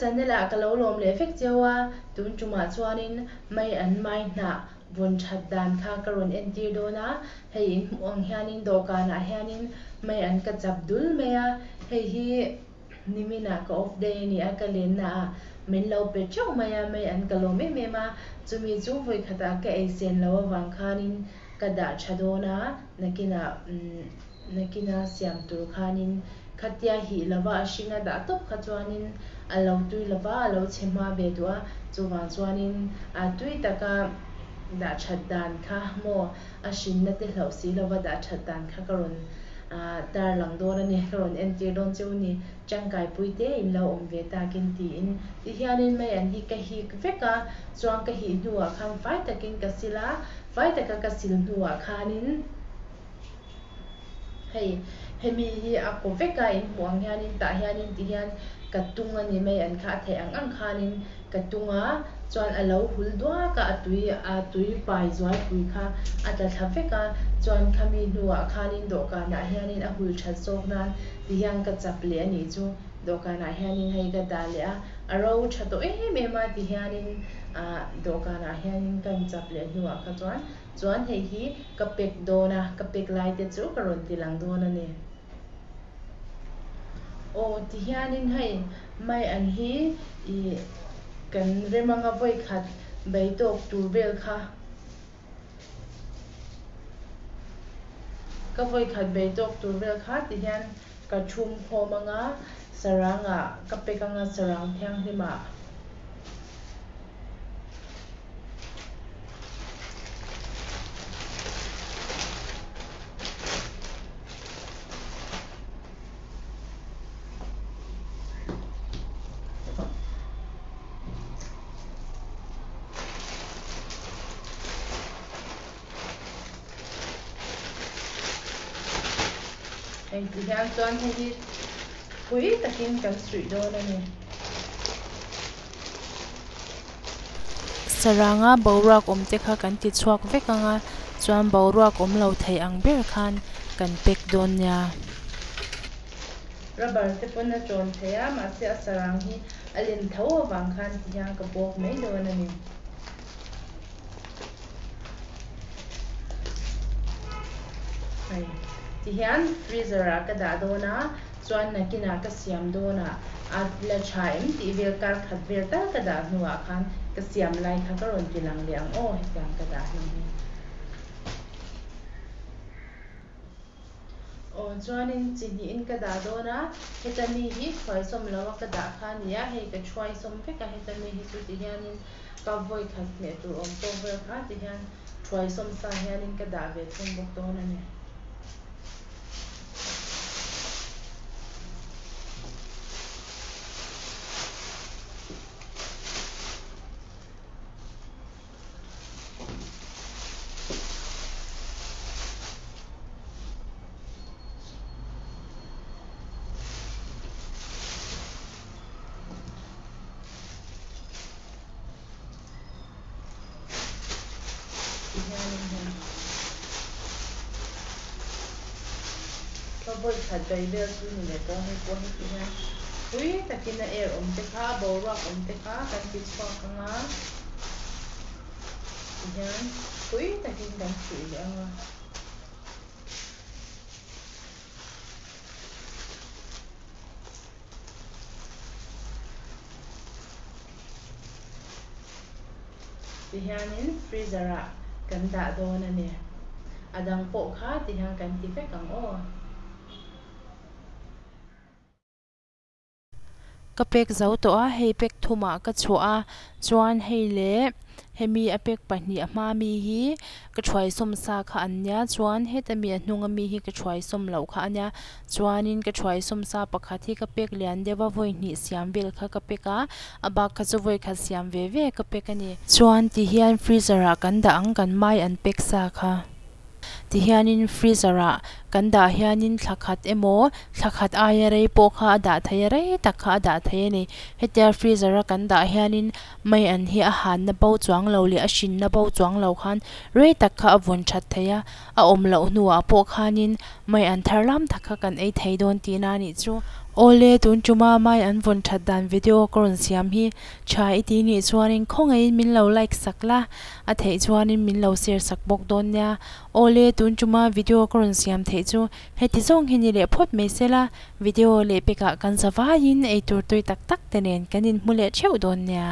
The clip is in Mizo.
channel ah ka lo lawm leh vek cheu a, tun tumah chuanin mai an mai hnah vawn that dan kha ka rawn entir dawn a, hei in hmuh ang hianin dawhkanah hianin mai an ka chap dul mai a, hei hi niminah ka off day a ni a, ka lenna ah min lo pe teuh mai a, mai an ka lawm em em a, chumi chu vawikhatah ka ei sen loh avang khanin ka dah tha dawn a, nakinah umm nakina siam tur khanin khatia hih lova a hring a dah tawp kha chuanin a lo tui lova a lo chhe hma ve duh a, chuvang chuanin a tui taka dah that dan kha maw a hrinna te hlauh si lova dah that dan kha ka rawn tarlang dawn a ni, ka rawn entir dawn cheu ni, tangkaipui te in lo awm ve takin tiin tihianin mai an hi ka hik vek a, chuan ka hih hnuah khan fai takin ka sil a, fai taka ka sil hnuah khanin hei hemi hi a kaw vek a in hmuh ang hianin tah hianin ti hian ka tung a ni mai an kha a theih ang ang khanin ka tung a chuan a lo hul duak a a tui a tui pai zualpui kha a tla thla vek a chuan khami hnuah khanin dawhkanah hianin a hul that zawk nan ti hian ka chap leh a nih chu dawhkanah hianin hei ka dah leh a a ro tha tawh em em a ti hianin ah dawhkanah hianin kan chap leh hnuah kha chuan Chuan hei hi ka pack dawn a, ka pack lai te chu ka rawn ti lang dawn a ni. Aw ti hianin hei mai an hi ih kan rem anga vawi khat bei tawk tur vel kha ka vawi khat bei tawk tur vel kha ti hian ka thum khawm anga sarang ah ka pack anga sarang thianghlim ah. Hei ti hian chuan hei hi pui takin kan suih dawn a ni. Saranga boruak awm te kha kan ti chhuak vek ang a, chuan boruak awm lo thei ang ber khan kan pack dawn nia. Rubber te pawn a tawn thei a, mahse a sarang hi a len tho avang khan ti hian ka bawk mai dawn a ni. Hei ti hian freezer ah ka dah dawn a, chuan nakinah ka siam dawn a, a la tha em tih vel kar khat vel tal ka dah hnuah khan ka siam lai kha ka rawn ti lang leh ang aw hetiang ka dah hnu hi. Aw chuanin chi hnihin ka dah dawn a, heta mi hi thuaisawm lo a ka dah kha a ni a, hei ka thuaisawm vek a heta mi hi chu ti hianin Ka vawi khat hmeh tur awm tawk vel kha ti hian thuai sawmsa hianin ka dah ve thung bawk dawn a ni. Tihianin hei ka vawi khat bei vel chu ni leh tawh hei pawh heti hian pui takin a air awm te kha boruak awm te kha kan ti chhuak ang a tihian pui takin kan suih leh ang a. Tihianin freezer ah kan dah dawn a ni. A dang pawh kha tihian kan ti vek ang aw. Ka pek zo tawh a, hei pek thumah ka chhuah a, chuan hei leh hemi a pek pahnih a hma mi hi ka thuaisawm sa kha an nia chuan heta mi a hnung ami hi ka thuaisawm loh kha a nia chuanin ka thuaisawm sa pakhat hi ka pek lian deuh a vawi hnih siam vel kha ka pek a a bak kha chu vawi khat siam ve ve ka pek a ni. Chuan ti hian freezer ah kan dah ang kan mai an pek sa kha. Tihianin freezer ah kan dah hianin thla khat emaw thla khat aia rei pawh kha a dah theih a rei tak kha a dah theih a ni hetia freezer a kan dah hianin mai an hi a hanna bo chuang lo leh a hrinna bo chuang lo khan rei tak kha a vawn that theih a a awm loh hnuah pawh khanin mai an thar lam tak kha kan ei thei dawn tihna a nih chu. Awle tun tuma mai an vawn that dan video ka rawn siam hi tha i tih nih chuanin khawngaihin min lo like sak la a theih chuanin min lo share sak bawk dawn nia. Awle tun tuma video ka rawn siam theih chu heti zawng hi ni leh phawt mai sela video lehpekah kan za vaiin eitur tui tak tak te nen kan inhmu leh theuh dawn nia.